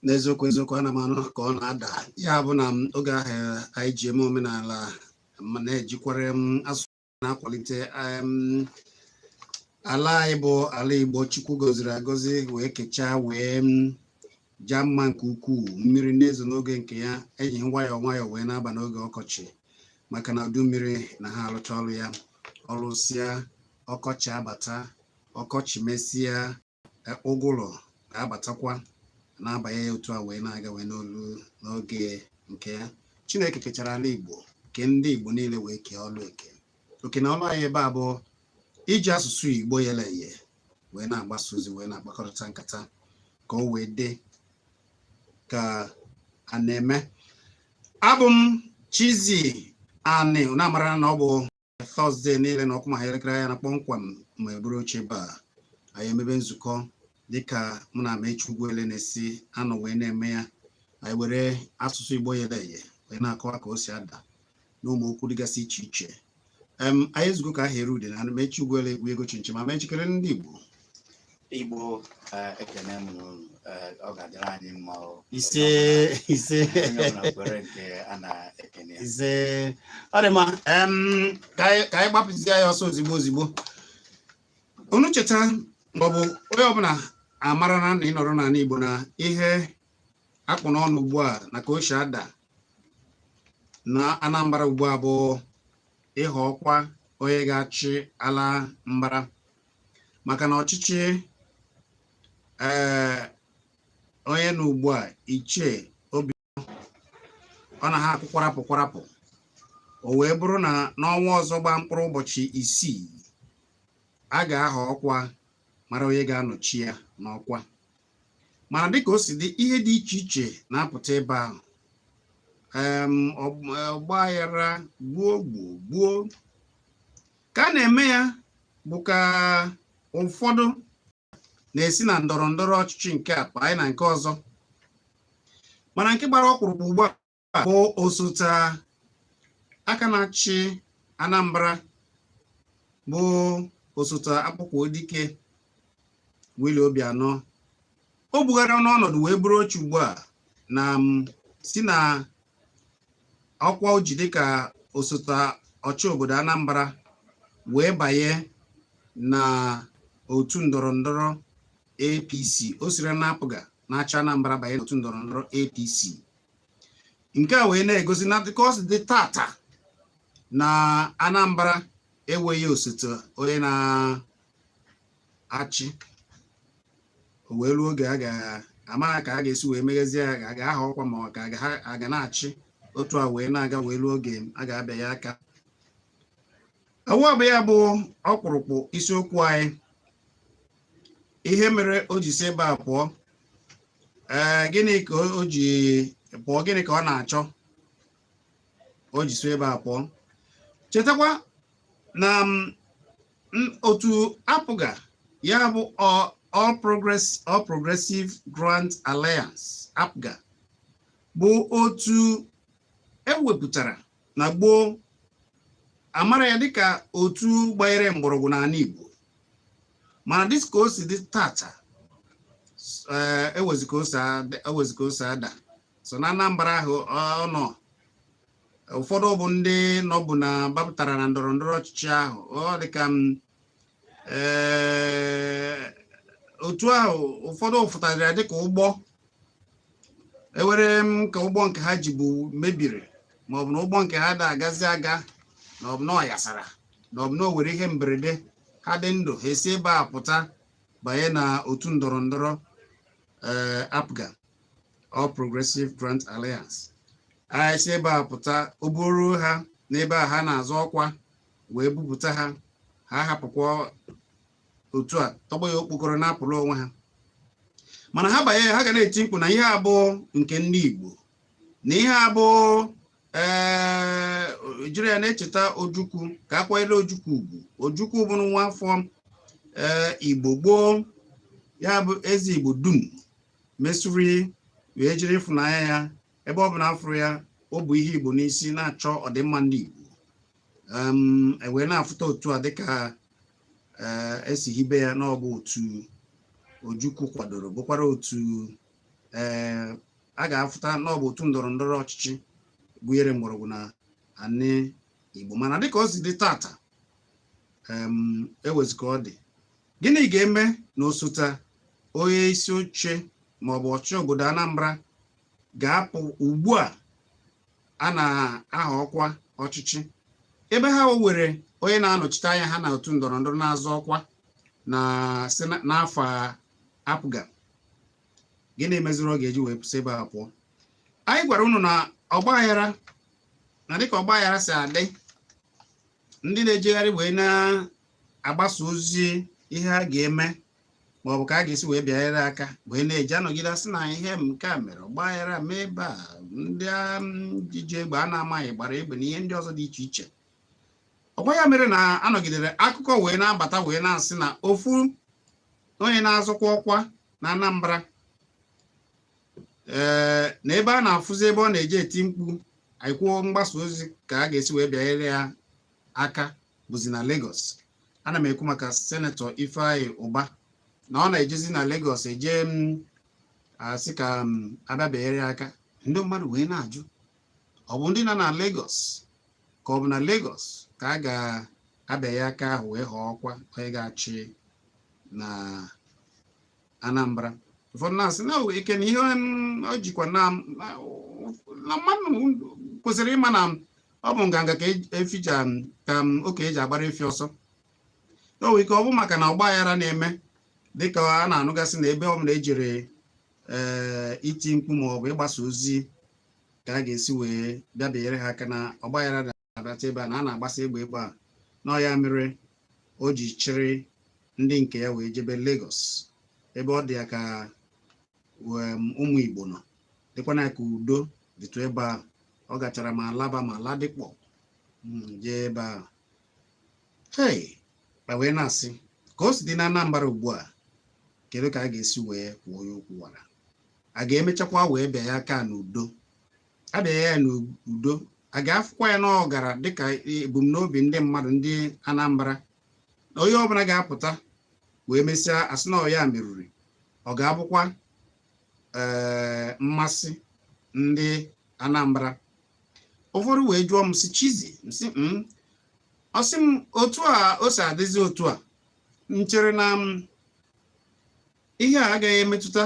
N'eziokwu eziokwu, ana m anụ ka ọ na-ada. Ya bụ na oge ahụ anyị ji eme omenala ma na-ejikwara m asụsụ na-akwalite ala anyị bụ ala Igbo Chukwu gọziri agọzi wee kechaa wee jaa mma nke ukwuu. Mmiri na-ezo n'oge nke ya, eji nwayọọ nwayọọ wee na-aba n'oge ọkọchị, maka na udu mmiri na ha alụcha ọrụ ya, ọlụsịa ọkọchị abata, ọkọchị mesịa ụgụrụ ga-abatakwa na-abanye ya otu a wee na-aga wee n'olu n'oge nke ya. Chineke kechara ala Igbo ke ndị Igbo niile wee kee ọlụ eke oke na ọlụ anyị ebe a bụ iji asụsụ Igbo yele eye wee na-agbasa ozi, wee na-akpakọrịta nkata ka o wee dị ka a na-eme. Abụ m Chizzy Ani. Unu amara na ọ bụ Thursday niile na ọ kụọ ma elekere ya na kpọmkwem ma eburu oche ebe a anyị emebe nzukọ, dịka mụ na Amechi Ugwuele na-esi anọ wee na-eme ya. Anyị were asụsụ Igbo yele eye wee na-akọwa ka o si ada na ụmụ okwu dịgasị iche iche. Anyị ezugo ka aha eru ude na Amechi Ugwuele egwu ego chinchi ma Amechi kele ndị Igbo. Igbo, ekene m unu. Ọ ga-adịrị anyị mma o. Ise, ise. Onye ọbụla kwere nke a na-ekene ya. Ise. Ọ dị mma. Ka anyị gbapụzie ya ọsọ ozigbo ozigbo. Unu cheta, maọbụ onye ọbụla amara na ị nọrọ n'ala Igbo na ihe akpụ n'ọnụ ugbu a na ka o si ada na Anambra ugbu a bụ ịhọ ọkwa onye ga-achị ala mbara, maka na ọchịchị ee onye nọ ugbu a, Ichie Obi, ọ na ha akwụ kwarapụ kwarapụ. O wee bụrụ na n'ọnwa ọzọ gbaa mkpụrụ ụbọchị 6, a ga-ahọ ọkwa mara onye ga-anọchi ya n'ọkwa. Mana dịka o si dị, ihe dị iche iche na-apụta ebe ahụ, ọgba aghara gbuo gbuo gbuo ka a na-eme ya, bụ ka ụfọdụ na-esi na ndọrọ ndọrọ ọchịchị nke a banye na nke ọzọ. Mana nke gbara ọkpụrụkpụ ugbu a bụ osote aka na-achị Anambra, bụ osote Akpọkuodike Willie Obianọ. O bugara n'ọnọdụ wee bụrụ oche ugbu a na si na ọkwa o ji dịka osote ọchị obodo Anambra wee banye na otu ndọrọ ndọrọ APC. O siri na APGA na-achị Anambra banye n'otu ndọrọ ndọrọ APC. Nke a wee na-egosi na dịka ọ si dị tata na Anambra enweghị osote onye na-achị. O wee ruo oge a ga-ama ka a ga-esi wee meghezie ya, a ga-aha ọkwa ma ọ ka a ga na-achị otu a wee na-aga wee ruo oge a ga-abịa ya aka. Ọwụ bụ ya bụ ọkpụrụkpụ isiokwu anyị: ihe mere o ji si ebe a pụọ, ee, gịnị ka o ji pụọ, gịnị ka ọ na-achọ o ji si ebe a pụọ. Chetakwa na otu APGA, ya bụ All Progressive Grand Alliance, APGA, bụ otu ewepụtara na gboo, amara ya dịka otu gbanyere mgbọrọgwụ n'ala Igbo. Mana dịka o si dị tata, ewezi ka o si ada so na Anambra ahụ ọ nọ, ụfọdụ bụ ndị nọbụ na gbapụtara na ndọrọ ndọrọ ọchịchị ahụ. Ọ dịka m ee otu ahụ ụfọdụ fụtara ya dịka ụgbọ ewere m ka ụgbọ nke ha ji bụ mebiri, maọbụ na ụgbọ nke ha da-agazi aga, na ọ bụ na ọ yasara, na ọ bụ na o nwere ihe mberede. Ha dị ndụ, ha esi ebe a pụta banye na otu ndọrọ ndọrọ ee APGA, All Progressive Grand Alliance. Ha esi ebe a pụta, o buru ha n'ebe a ha na-azọ ọkwa wee bupụta ha, ha hapụkwa otu a tọgbọ ya okpokoro na-apụrụ onwe ha. Mana ha banye, ha ga na-eti mkpu na ihe abụ nke ndị Igbo, na ihe abụ ee jiri ya na-echeta Ojukwu, ka a kwanyere Ojukwu ugwu. Ojukwu bụ nwa afọ ee Igbo gboo, ya bụ eze Igbo dum mesịrị wee jiri ịfụnanya ya ebe ọ bụ na afụrụ ya. O bu ihe Igbo n'isi na-achọ ọdịmma ndị Igbo, e wee na-afụta otu a dịka esi hibe ya na ọ bụ otu Ojukwu kwadoro, bụkwara otu a ga-afụta na ọ bụ otu ndọrọ ndọrọ ọchịchị gụnyere mgbọrọgwụ na anị Igbo. Mana dịka o si dị tata, ewezi ka ọ dị, gịnị ga-eme na osote onye isi oche maọbụ ọchị obodo Anambra ga-apụ ugbu a a na-aha ọkwa ọchịchị, ebe ha were onye na-anọchite anya ha na otu ndọrọ ndọrọ na-azọ ọkwa na n'afọ APGA? Gịnị meziri ọ ga-eji wee pụsị ebe a pụọ? Anyị gwara unu na ọgbaghara, na dịka ọgbaghara si adị, ndị na-ejegharị wee na-agbasa ozi ihe a ga-eme ma ọ bụ ka a ga-esi wee bịanyere aka wee na-eji anọgide asị na ihe nke a mere ọgbaghara mee ebe a, ndị ji egbe a na-amaghị gbara egbe na ihe ndị ọzọ dị iche iche. Ọgwa ya mere na anọgidere akụkọ wee na-abata wee na-asị na ofu onye na-azọkwa ọkwa na Anambra, ee, na ebe a na-afụzi ebe ọ na-eje eti mkpu anyị mgbasa ozi ka a ga-esi wee bịanyere ya aka bụzi na Lagos. Ana m ekwu maka Senetọ Ifeanyi Ụba, na ọ na-ejezi na Lagos eje m asị ka m abịa bịanyere ya aka. Ndị mmadụ wee na-ajụ, ọ bụ ndị nọ na Lagos ka ọ bụ na Lagos ka a ga-abịanye aka ahụ wee họọ ọkwa onye ga-achị na Anambra? Ụfọdụ na-asị na ike na ihe o jikwa na mmadụ kwesịrị ịma na ọ bụ nganga ka efi ji ka oke eji agbara efi ọsọ. O nwere ike ọ bụ maka na ọgba aghara na-eme, dịka a na-anụgasị na ebe ọbụla ejere ee iti mkpu ma ọ bụ ịgbasa ozi ka a ga-esi wee bịa bịanyere ha aka, na ọgba aghara na-abata ebe a, na a na-agbasa egbe ebe a, na ọ ya mere o ji chịrị ndị nke ya wee jebe Lagos, ebe ọ dị ya ka ụmụ Igbo nọ, dịkwana ya ka udo dịtụ ebe a. Ọ gachara ma Alaba ma Ladipo, jee ebe a. Hei, ma wee na-asị ka o si dị na Anambra ugbu a, kedu ka a ga-esi wee kwuo onye okwu wara? A ga-emechakwa wee bịa ya aka n'udo? Abịa ya n'udo, a ga-afụkwa ya na ọ gara dịka ebumnobi ndị mmadụ, ndị Anambra, na onye ọbụla ga-apụta wee mesịa asị na ọ ya meriri, ọ ga-abụkwa ee mmasị ndị Anambra? Ụfọdụ wee jụọ m sị, "Chizi," m sị m, ọ sị m otu a o si adịzi otu a, m chere na m ihe a agaghị emetụta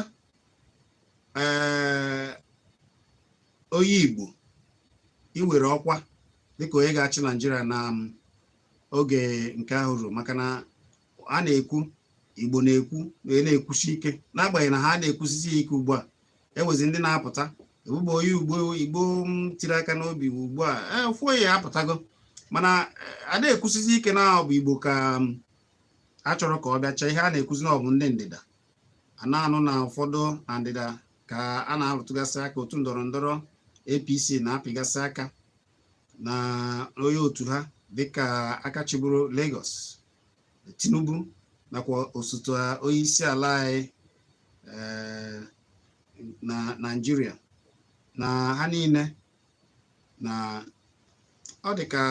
ee onye Igbo iwere ọkwa dịka onye ga-achị Naijiria na oge nke ahụ ruru, maka na a na-ekwu Igbo na-ekwu wee na-ekwusi ike, n'agbanyeghị na ha na-ekwusisi ike ugbu a, ewezi ndị na-apụta ebugbo onye Igbo Igbo tiri aka n'obi ugbu a. Ee, ofu onye apụtago, mana a na-ekwusisi ike na ọ bụ Igbo ka a chọrọ ka ọ bịacha. Ihe a na-ekwuzi na ọ bụ ndị ndịda a na-anụ na ụfọdụ na ndịda ka a na-arụtụgasị aka, otu ndọrọ ndọrọ APC na-apịgasị aka na onye otu ha dịka aka chịburu Lagos Tinubu nakwa osote onye isi ala anyị na Naịjirịa, na ha niile na ọ dị ka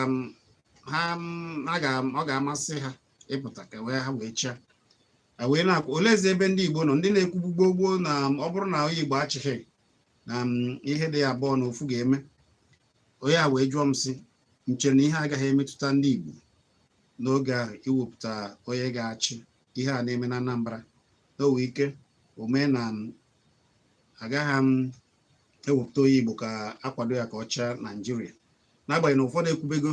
ha ọ ga-amasị ha ịpụta ka wee ha wee chịa. Wee na-akwa oleezi ebe ndị Igbo nọ, ndị na-ekwubu gboo gboo na ọ bụrụ na onye Igbo achịghị na ihe dị abụọ na ofu ga-eme onye a. Wee jụọ m sị, nchere na ihe agaghị emetụta ndị Igbo n'oge ahụ iwepụta onye ga-achị, ihe a na-eme na Anambra, na o nwee ike o mee na agaghị m ewepụta onye Igbo ka akwado ya ka ọ chịa Naijiria, n'agbanyeghị na ụfọdụ ekwubego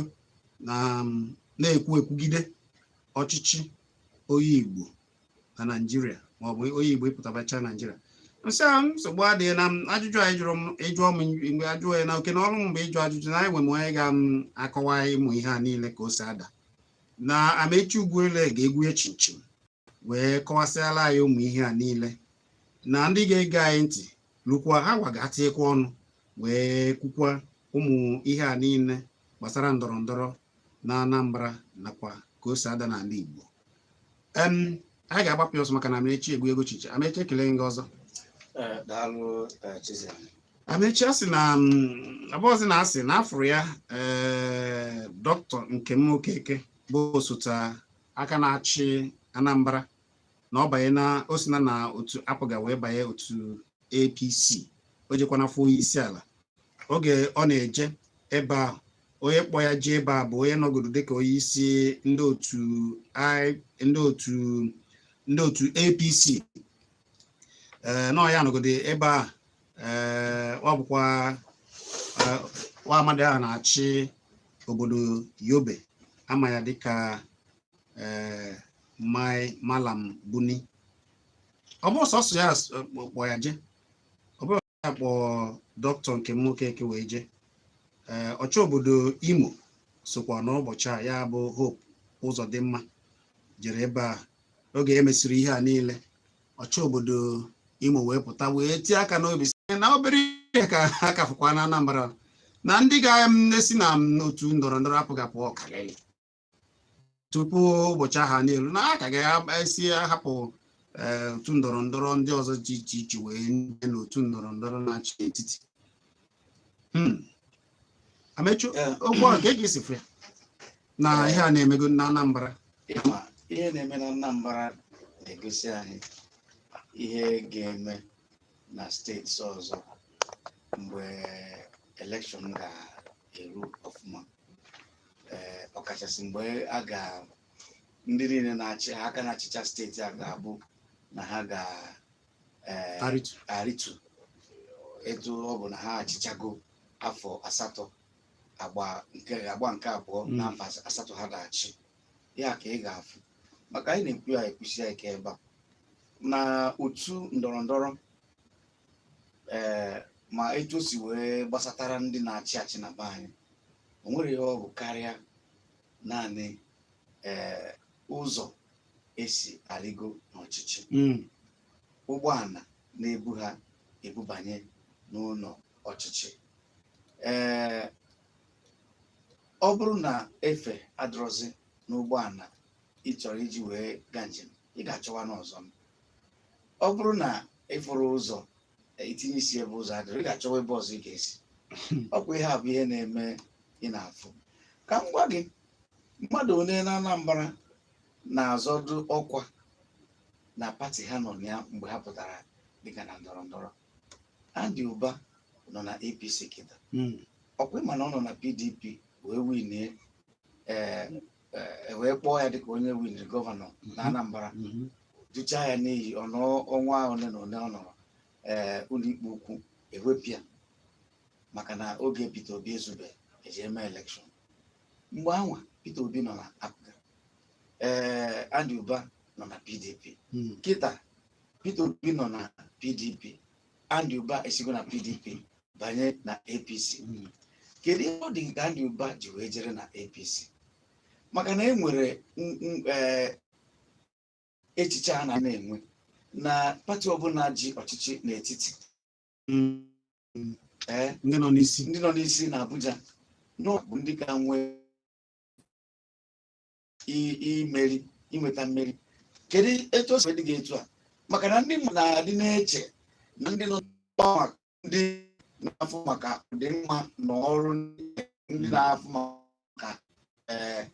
na na-ekwu ekwugide ọchịchị onye Igbo na Naijiria maọbụ onye Igbo ịpụtabacha Naijiria. Nsị a, nsogbu adịghị na ajụjụ anyị jụrụ m. Ịjụọ m mgbe ajụọ ya na oke na ọrụ m mgbe ịjụ ajụjụ na anyị nwe m onye ga-akọwa ịmụ ihe a niile ka o si ada na Amechi Ugwuele ga-egwunye chinchin wee kọwasịala anyị ụmụ ihe a niile, na ndị ga-ege anyị ntị lukwa ha gwa ga-atịnyekwa ọnụ wee kwukwa ụmụ ihe a niile gbasara ndọrọ ndọrọ na Anambra nakwa ka o si ada n'ala Igbo. Anyị ga-agbapụ ya ọsọ maka na Amechi egwu ego chinchin. Amechi, ekele gị ọzọ. Daalụ, Chizi. Amechi asị na abụọzi na asị na afụrụ ya, ee, Dọkịta Nkem Okeke bụ osote aka na-achị Anambra, na ọ banye na o si na otu APGA wee banye otu APC. O jekwana fụ onye isi ala. Oge ọ na-eje ebe a, onye kpọ ya jee ebe a bụ onye nọgodo dịka onye isi ndị otu I ndị otu APC. Ee, nọ ya nọgodo ebe a. Ee, ọ bụkwa nwa amadi ahụ na-achị obodo Yobe, ama ya dịka Mai Malam Buni. Ọ bụ sọsọ ya kpọ ya jee, ọ bụrụ ya kpọ Dọkịta Nkem Okeke wee jee. Ee, ọchị obodo Imo sokwa n'ụbọchị a, ya bụ Hope Ụzọdịmma, jere ebe a. Oge e mesịrị ihe a niile, ọchị obodo Imo wee pụta wee tie aka n'obi sị na obere ihe ka ha kafụkwa na Anambra, na ndị ga-esi na otu ndọrọ ndọrọ APGA pụọ karịrị tupu ụbọchị ahụ n'elu, na a ka ga-esi ahapụ otu ndọrọ ndọrọ ndị ọzọ dị iche iche wee nye n'otu ndọrọ ndọrọ na-achị etiti. Amechi, okwu ahụ ka e ga-esi fụ ya na ihe a na-emego na Anambra? Ịma ihe na-eme na Anambra na-egosi anyị ihe ga-eme na steeti ọzọ mgbe election ga-eru ọfụma, ee, ọkachasị mgbe a ga ndị niile na-achị aka na-achịcha steeti a ga-abụ na ha ga Arịtụ. Arịtụ etu ọ bụ na ha achịchago afọ 8, agba nke abụọ na afọ 8 ha ga-achị ya ka ị ga-afụ. Maka anyị na-ekwu ya ekwusi ya ike ebe a na otu ndọrọ ndọrọ, ee, ma etu o si wee gbasatara ndị na-achị achị na be anyị, o nwere ihe ọ bụ karịa naanị ee ụzọ esi arịgo n'ọchịchị, ụgbọala na-ebu ha ebubanye n'ụlọ ọchịchị. Ee, ọ bụrụ na efe adịrọzi n'ụgbọala ị chọrọ iji wee gaa njem, ị ga-achọwa n'ọzọ. Ọ bụrụ na ịfụrụ ụzọ itinye isi ebe ụzọ adịrọ, ị ga-achọwa ebe ọzọ ị ga-esi. Ọkwa ihe a bụ ihe na-eme ị na-afụ. Ka m gwa gị, mmadụ one na Anambra na-azọdụ ọkwa na pati ha nọ na ya mgbe ha pụtara dịka na ndọrọ ndọrọ. Andy Ụba nọ na APC kịta. Ọkwa ịma na ọ nọ na PDP wee winie, ee, wee kpọọ ya dịka onye winiri gọvanọ na Anambra, duchaa ya n'iyi ọnụ ọnwa ole na ole ọ nọrọ, ee, ụlọikpe ukwu ewepịa maka na oge Peter Obi ezube eji eme election. Mgbe anwa Peter Obi nọ na APGA, ee, Andy Ụba nọ na PDP. Kịta Peter Obi nọ na PDP, Andy Ụba esigo na PDP banye na APC. Kedu ihe ọ dị nke Andy Ụba ji wee jere na APC? Maka na e nwere echiche a na-enwe na pati ọbụla ji ọchịchị n'etiti, ee, ndị nọ n'isi, ndị nọ n'isi na Abuja nọ bụ ndị ka nwee imeri, inweta mmeri. Kedu etu o si dị gị etu a? Maka na ndị mmadụ na-adị na-eche na ndị nọ maka ndị na-afụ maka ọdịmma na ọrụ ndị na-afụ maka ee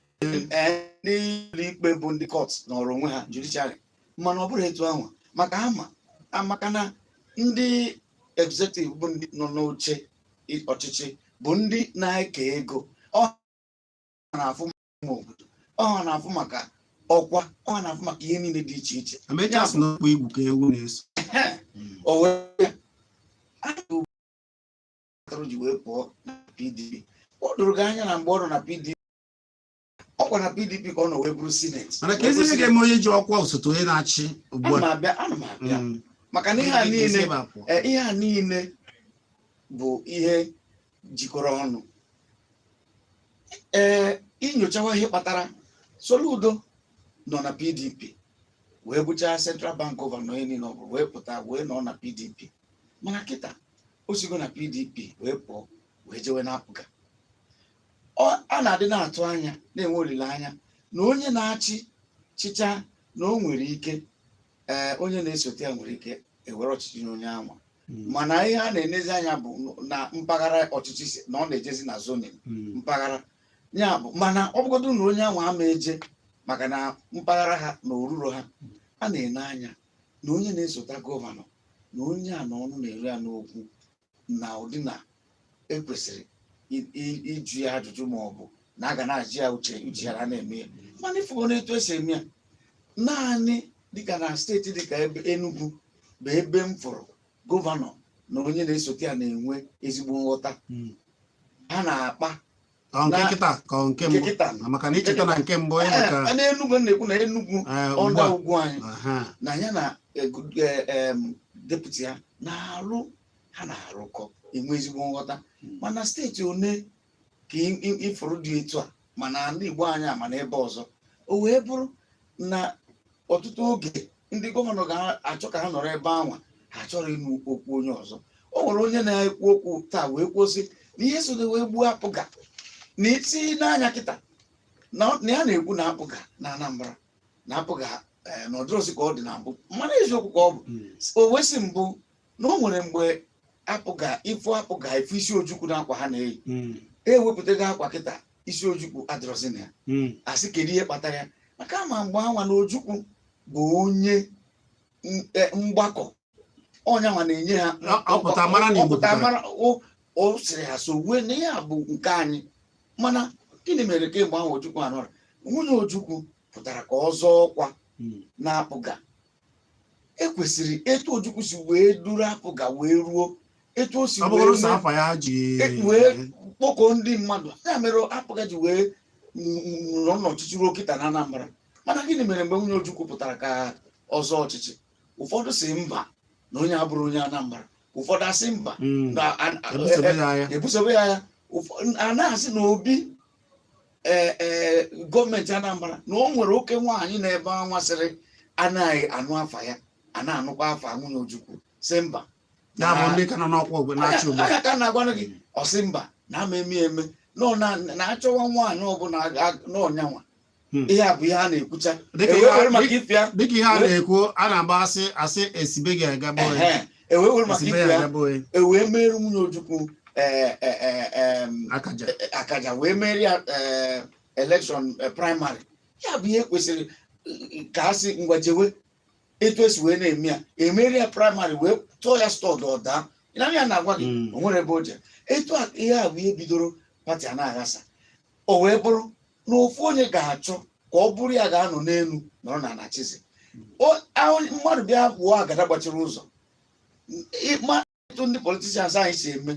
ee, ndị ụlọ ikpe bụ ndị court nọrọ onwe ha, judiciary. Mana ọ bụrụ etu ahụ, maka ama amaka na ndị executive bụ ndị nọ n'oche ọchịchị bụ ndị na-eke ego, ọ na-afụ maka obodo, ọ na-afụ maka ọkwa, ọ na-afụ maka ihe niile dị iche iche. Amechi asị na ọkpụ igwu ka ewu na-eso. O wee atụrụ ji wee pụọ na PDP. O doro gị anya na mgbe ọ nọ na PDP, ọkwa na PDP ka ọ nọ wee bụrụ senate. Mana ka ezi ihe ga-eme onye ji ọkwa osote onye na-achị ugbu Ana m a? abịa, ana m abịa. Maka na ihe a Onye ga-esi niile ebe a pụọ? Ihe a niile bụ ihe jikọrọ ọnụ. Ee, inyochawa ihe kpatara Soludo nọ na PDP wee bụchaa Central Bank gọvanọ, onye niile ọ bụrụ, wee pụta wee nọ na PDP, mana kịta o sigo na PDP wee pụọ wee jewe na APGA. A na-adị na-atụ anya, na-enwe olileanya na onye na-achị chịcha na o nwere ike, ee, onye na-esote ya nwere ike ewere ọchịchị n'onye anwa. Mana ihe a na-enezi anya bụ na mpaghara ọchịchị na ọ na-ejezi na zoning mpaghara ya bụ. Mana ọ bụgodu na onye ahụ ama eje maka na mpaghara ha na oruro ha, a na-ene anya na onye na-esota gọvanọ na onye a na ọnụ na-eru ya n'okwu na ụdị na ekwesịrị ịjụ ya ajụjụ, ma ọ bụ na a ga na-ajụ ya uche uche ya na-eme ya. Mana ịfụgo na etu esi eme ya, naanị dịka na steeti dịka ebe Enugu bụ ebe m fụrụ gọvanọ na onye na-esote ya na-enwe ezigbo nghọta. Ha na-akpa. Ọ nke kịta ka ọ nke Nke mbụ? kịta. Maka na icheta na nke mbụ ịhụ ka Ee, n'Enugu m na-ekwu, na Enugu ugbu ọnda a ugwu anyị na ya na deputy ya na-arụ, ha na-arụkọ, enwe ezigbo nghọta. Mana steeti one ka ịfụrụ dị etu a, mana ndị Igbo anyị a, mana ebe ọzọ o wee bụrụ na ọtụtụ oge ndị gọvanọ ga-achọ ka ha nọrọ ebe anwa, ha chọrọ ịnụ okwu onye ọzọ. O nwere onye na-ekwu okwu taa wee kwuo sị na ihe so wee gbuo APGA na isi n'anya kịta na ya na-ekwu na APGA na Anambra na APGA na ọdịrọzi ka ọ dị na mbụ. Mana eziokwu ka ọ bụ. O wesị mbụ na o nwere mgbe APGA, ịfụ APGA, ịfụ isi Ojukwu na akwa ha na-eyi. Ewepụtago akwa kịta, isi Ojukwu adịrọzi na ya. Asị kedu ihe kpatara ya? Maka ama mgbe anwa na Ojukwu bụ onye mgbakọ, onye anwa na-enye ha. Ọ pụta mara na Igbo Ọ pụta pụtara. mara o sịrị ha so wee na ihe a bụ nke anyị. Mana gịnị mere kemgbe ahụ Ojukwu anọrọ, nwunye Ojukwu pụtara ka ọ zọọ ọkwa na-APGA? Ekwesịrị etu Ojukwu si wee duru APGA wee ruo etu o si Ọ wee bụrụ sọ mee afa ya ji wee kpọkọọ ndị mmadụ, ya mere APGA ji wee nọ n'ọchịchị ruo kịta na Anambra. Mana gịnị mere mgbe nwunye Ojukwu pụtara ka ọzọ ọchịchị, ụfọdụ si mba, na onye abụrụ onye Anambra, ụfọdụ asị mba na Ebusobe ya agha. Ebusobe ya agha. A na-asị na obi ee ee gọọmenti Anambra na o nwere oke nwaanyị n'ebe anwa sịrị anaghị anụ afa ya, a na-anụkwa afa nwunye Ojukwu, si mba. Ya bụ ndị ka nọ n'ọkwa ugbu na-achị ugbu a. Anya ka m na-agwa gị, ọsị mba, na ama eme eme nọ na-achọwa nwaanyị ọbụla n'ọnyanwa. Ihe a bụ ihe a na-ekwucha. Dịka Ewee were maka ife ya. Dịka ihe a na-ekwu, a na-agba asị asị esibe gị agaba oyi. Ehe, ewee were maka Esibe ife ya ya. agaba oyi. Ewee mere nwunye Ojukwu ee, ee, ee, Akaja. Akaja wee merie ya election primary. Ya bụ ihe kwesịrị ka a sị ngwa jewe etu esi wee na-eme ya, emeri ya primary wee tụọ ya stọd, ọdaa na ya na-agwa gị. O nwere ebe o jere etu a. Ihe a bụ ihe bidoro party a na-aghasa. O wee bụrụ na ofu onye ga-achọ ka ọ bụrụ ya ga-anọ n'elu nọrọ na anachizi mmadụ bịa pụọ agada gbachiri ụzọ. Ma etu ndị politicians anyị si eme,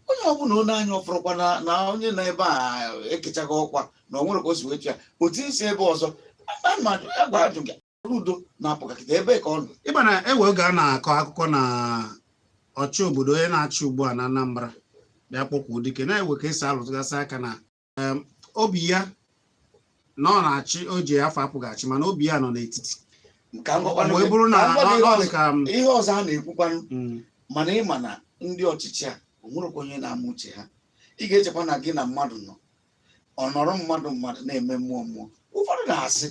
onye ọbụla onye anya ọfụrụkwa na onye nọ ebe a ekechaghị ọkwa na o nwere ka o si wee chụ ya otu isi ebe ọzọ. Ana m ajụ ya, gwa ajụ gị udo na-apụ ka kịta ebe ka ọ nọ. Ịma na ewe oge a na-akọ akụkọ na ọchị obodo, onye na-achị ugbu a na Anambra bịa kpọkwuo dike na-ewe ka esi alụtụgasị aka na obi ya na ọ na-achị, o ji afọ apụghachi, mana obi ya nọ n'etiti. Ka m gwakwanụ Wee gị- bụrụ na ka m gwa gị ihe ọ dị ọzọ- ka ihe ọzọ a na-ekwukwanụ. Mana ịma na ndị ọchịchị a, o nwerekwa onye na-ama uche ha. Ị ga-echekwa na gị na mmadụ nọ, ọ nọrọ mmadụ mmadụ na-eme mmụọ mmụọ. Ụfọdụ na-asị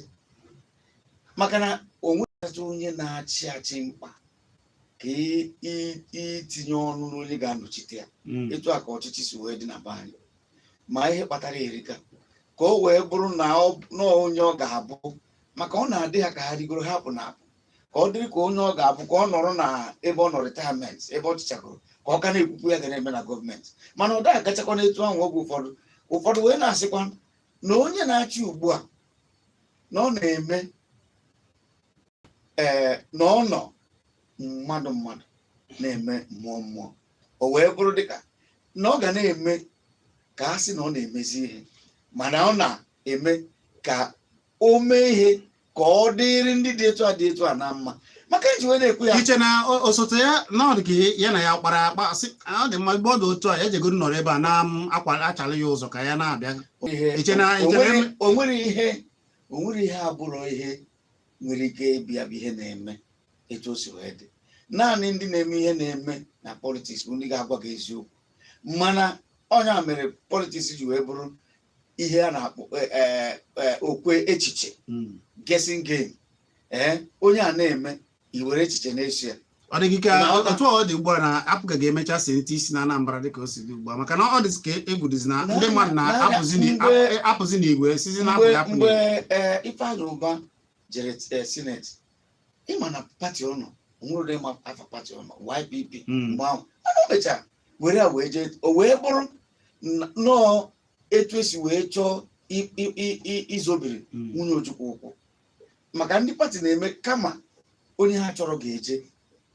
maka na o nweghị onye na-achị achị mkpa ka itinye ọnụ n'onye ga-anọchite ya. Etu a ka ọchịchị si wee dị na be anyị. Ma ihe kpatara erika ka o wee bụrụ na na onye ọ ga-abụ, maka ọ na-adị ha ka ha rigoro ha apụ na apụ, ka ọ dịrị ka onye ọ ga-abụ ka ọ nọrọ na ebe ọ nọ retirement, ebe ọ chịchagoro, ka ọ ka na-ekwukwu ya ga na-eme na gọọmenti. Mana ọ da agachakwa n'etu ahụ. Oge ụfọdụ, ụfọdụ wee na-asịkwa na onye na-achị ugbu a na ọ na-eme ee na ọ nọ mmadụ mmadụ na-eme mmụọ mmụọ. O wee bụrụ dịka na ọ ga na-eme ka a sị na ọ na-emezi ihe, mana ọ na-eme ka o mee ihe ka ọ dịrị ndị dị etu a dị etu a na mma, maka eji wee na-ekwu ya. Iche na osote ya na ọ dị ka ya na ya kpara akpa, sị ọ dị mma mgbe ọ dị otu a, ya ejegoro nọrọ ebe a na akwa achala ya ụzọ ka ya na-abịa. Ihe Iche na o nwere ihe abụrụ ihe nwere ike ịbịa bụ ihe na-eme etu o si wee dị. Naanị ndị na-eme ihe na-eme na politics bụ ndị ga-agwa gị eziokwu. Mana ọnya mere politics ji wee bụrụ ihe a na-akpọ okwe echiche, guessing game. Ee, onye a na-eme, i were echiche na-eso ya. Ọ dị gị ka Na-aghọta? Otu ọ dị ugbu a na APGA ga-emecha senite isi na Anambra dịka o si dị ugbu a, maka na ọ dị ka egwu dịzi na ndị mmadụ na-apụzi apụzi n'igwe sizi na Mgbe APGA apụ mgbe n'igwe. Ifeanyị Ụba jere senate, ịma na party ọ nọ, onwere ụdị ma afa party ọ nọ, YPP. Mgbe ahụ, mana o mechara were ya wee jee, o wee bụrụ nnọọ etu esi wee chọọ izobiri nwunye Ojukwu ụkwụ, maka ndị party na-eme kama onye ha chọrọ ga-eje,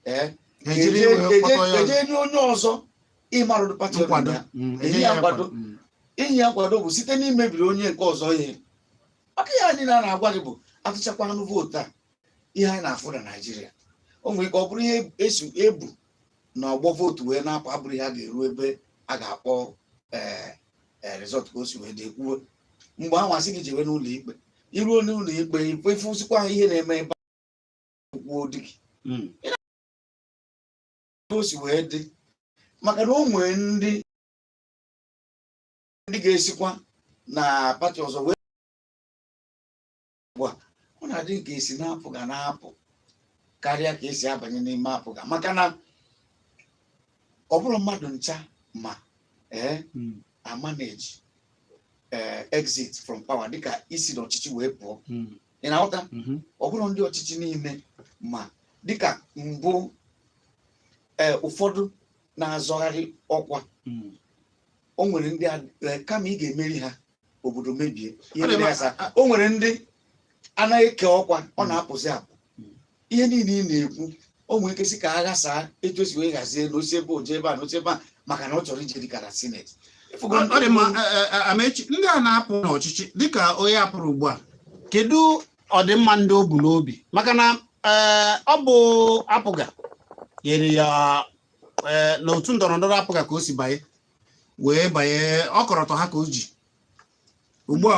ee, Ha ejiri wee kpọtọ ya. Eje nye onye ọzọ ịmarụdụ party ọ nọ nkwado na ya. Enye Enye ya ya nkwado. Inye ya nkwado bụ site n'imebiri onye nke ọzọ ihe, maka ihe anyị na-agwa gị bụ atụchakwa anụ vootu a. Ihe anyị na-afụ na Naijiria, o nwere ike ọ bụrụ ihe esi ebu na ọgbọ vootu wee na-apụ, abụrụ ihe a ga-eru ebe a ga-akpọ ee result ka o si wee dị ekwuwe. Mgbe ahụ asị gị jewe n'ụlọ ikpe, iruo n'ụlọ ikpe, ịfụsịkwa ihe na-eme ebe ahụ, kwuo dị gị o si wee dị, maka na o nwee ndị ga-esikwa na party ọzọ wee ugbu a. Ọ na-adị ka esi na-apụ ga na-apụ karịa ka esi abanye n'ime APGA, maka na ọ bụrụ mmadụ ncha ma ee amanage exit from power, dịka isi n'ọchịchị wee pụọ. Ị na-aghọta? Mhm. Ọ bụrụ ndị ọchịchị niile ma dịka mbụ, ee, ụfọdụ na-azọgharị ọkwa. O nwere ndị kama ị ga-emeri ha, obodo mebie ihe Ọ dị ndị mma. asa. O nwere ndị anaghị eke ọkwa, ọ na-apụzi apụ. Ihe niile ị na-ekwu, o nwere ike sị ka a ghasaa etu esi wee hazie na osi ebe oje ebe a na osi ebe a, maka na ọ chọrọ ije dịka na senate. Ọ dị mma. Amechi, ndị a na-apụ n'ọchịchị dịka onye apụrụ ugbu a, kedu ọdịmma ndị o bu n'obi? Maka na ọ bụ APGA nyere ya, n'otu ndọrọ ndọrọ APGA ka o si banye wee banye ọkọrọtọ ha ka o ji ugbu a.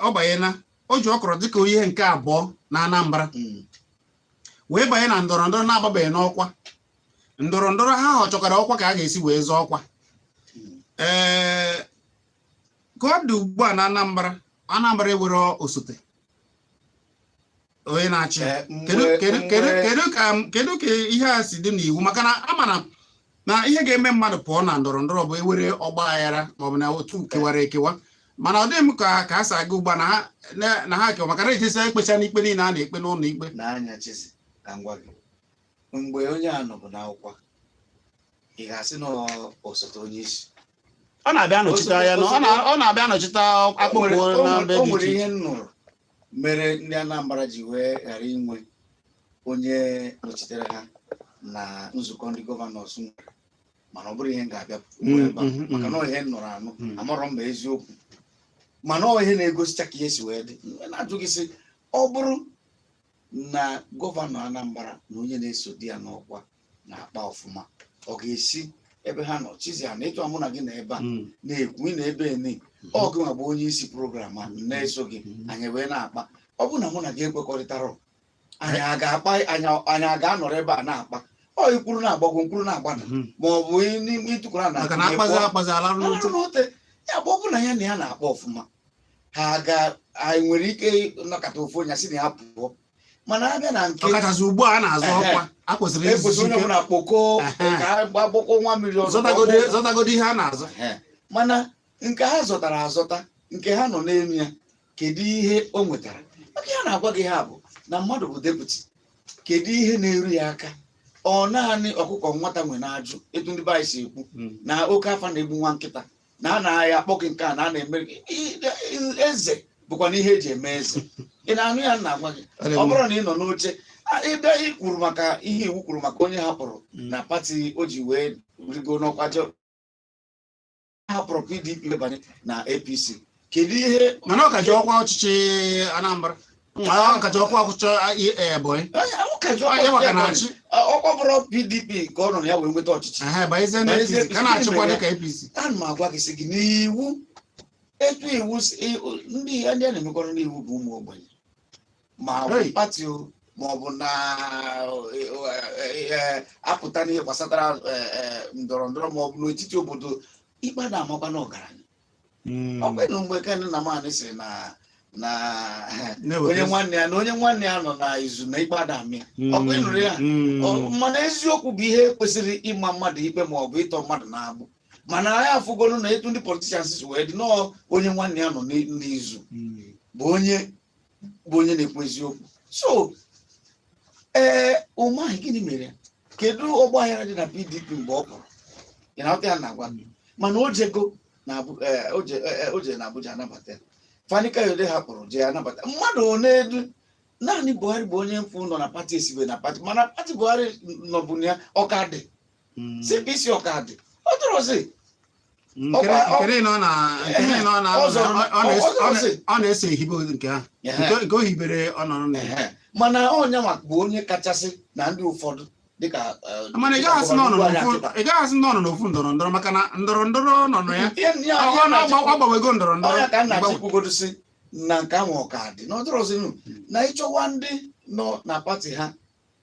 Ọ banyela, o ji ọkọrọ dịka ihe nke abụọ na Anambra wee banye na ndọrọ ndọrọ na-agbabeghị n'ọkwa ndọrọ ndọrọ ha họchọkara ọkwa ka a ga-esi wee zọọ ọkwa. Ee, ka ọ dị ugbu a na Anambra, Anambra ewere osote onye na-achị ya. Kedu kedu kedu kedu ka ihe a si dị n'iwu? Maka na ama na ihe ga-eme mmadụ pụọ na ndọrọ ndọrọ bụ ewere ọgba aghara maọbụ na otu kewara ekewa, mana ọ dịghị m ka a si aga ugbu a na ha kewa, maka na ejesi ekpecha n'ikpe niile a na-ekpe n'ụlọ ikpe. N'anya Chizi, ka m gwa gị, mgbe onye a nọbụ n'akwụkwọ, ị ga-asị na ọ osote onye isi? Ọ na-abịa anọchite anya ọ na-abịa anọchite akpụkpọ na mbe O dị nwere iche ihe iche. m nụrụ mere ndị Anambra ji wee ghara inwe onye nọchitere ha na nzukọ ndị governors nwere, mana ọ bụrụ ihe m ga-abịa kwuo ebe a, maka na ọ ihe m nụrụ anụ. Amarọ m ma eziokwu, mana ọ ihe na-egosicha ka ihe si wee dị. M na-ajụ gị sị, ọ bụrụ na gọvanọ Anambra na onye na-eso di ya n'ọkwa na-akpa ọfụma, ọ ga-esi ebe ha nọ Chizia na ịtụ mụ na gị na ebe a na-ekwu, ị na ebe eni, ọ gị nwa bụ onye isi program a na-eso gị, anyị wee na-akpa. Ọ bụrụ na mụ na gị ekwekọrịtara, anyị a ga-akpa? Anyị a ga-anọrọ ebe a na-akpa? Ọ ikwuru na-agbagwo, nkwuru na-agbada, ma ọ bụ n'ime ịtụkwara na Maka na akpazi akpazi alarụ arụ n'ute. N'ute ya bụ, ọ bụ na ya na ya na-akpa ọfụma, ha ga anyị nwere ike nọkọta ofu onye asị na ya pụọ, mana abịa na nke Ọkachasị ugbu a a na-azụ ọkwa, a kwesịrị ekwesị izuzi onye ike. ọbụla kpokọọ ka a gbakọọ nwa mmiri ọnụ. Zọtagodi ihe a na-azụ. Ehe. Mana nke ha zọtara azọta, nke ha nọ n'elu ya, kedu ihe o nwetara? Maka ya na-agwa gị, ha bụ na mmadụ bụ deputy, kedu ihe na-eru ya aka? Ọ naanị ọkụkọ nwata nwe na-ajụ etu ndị be anyị si ekwu na oke afa na-egbu nwa nkịta, na a na-ahịa akpọ gị nke a na a na-eme gị. Eze bụkwa na ihe eji eme eze. Ị na-anụ ya m na-agwa gị? Ọ bụrụ na ị nọ n'oche ebe ị kwuru maka ihe iwu kwuru maka onye hapụrụ na party o ji wee rigo n'ọkwa, hapụrụ PDP banye na APC, kedu ihe Mana ọ kacha ọkwa ọchịchị Anambra, ọ kacha ọkwa ọchịchị Ebonyi. Ọ ka ji Onye maka ọkwa na-achị. Ọkwa bụrụ PDP ka ọ nọ na ya wee nweta ọchịchị. Ehe, banyezie na Banyezie APC ka na-achịkwa mere dịka APC. Ana m agwa gị sị gị n'iwu, etu iwu ndị a na-emekọrọ n'iwu bụ ụmụ ogbenye, ma ọ bụ party o, ma ọ bụ na apụta n'ihe gbasatara ndọrọ ndọrọ, ma ọ bụ n'etiti obodo, ikpe na-amakwa na ọgaranya. Ọ bụ mgbe ka nna m anyị sịrị na Na Na-eweta onye nwanne ya na onye nwanne ya nọ na izu na ikpe adamị ya. Ọkwa ị nụrụ ya? Mana eziokwu bụ ihe kwesịrị ịma mmadụ ikpe ma ọ bụ ịtọ mmadụ n'agbụ, mana anyị afụgolu na etu ndị politicians si wee dị nọọ, onye nwanne ya nọ n'izu bụ onye na-ekwu eziokwu. So ee, Umahi, gịnị mere ya? Kedu ọgbaghara dị na PDP mgbe ọ pụrụ? Ị na-aghọta ya na-agwa gị? Mana o jego na o jere na Abuja anabata ya. Fani Kayode hapụrụ jee anabata mmadụ one edu. Naanị Buhari bụ onye mfụ nọ na party esibe na party, mana party Buhari nọbụ na ya ọka dị. CPC ọka dị, ọ dụrọzi. Nke niile ọ na nke niile ọ na Ọ zọrọ ọ ọ zọrọ. Ọ na-eso ehibe nke ahụ, nke o hibere, ọ nọrọ na ya. Ehe. Mana ọnyanwa bụ onye kachasị na ndị ụfọdụ dịka Mana ị dịka gaghị asị na ọ nọ gọvanọ n'ofu Ugwu. Ị gaghị asị na ọ nọ n'ofu ndọrọ ndọrọ, maka na ndọrọ ndọrọ nọ na ya. Ihe Ọ gbawego ndọrọ ndọrọ. Ọnya ka nna chikwugodo si na nke ahụ ọka dị na ọdịrọzinụ na ịchọwa ndị nọ na party ha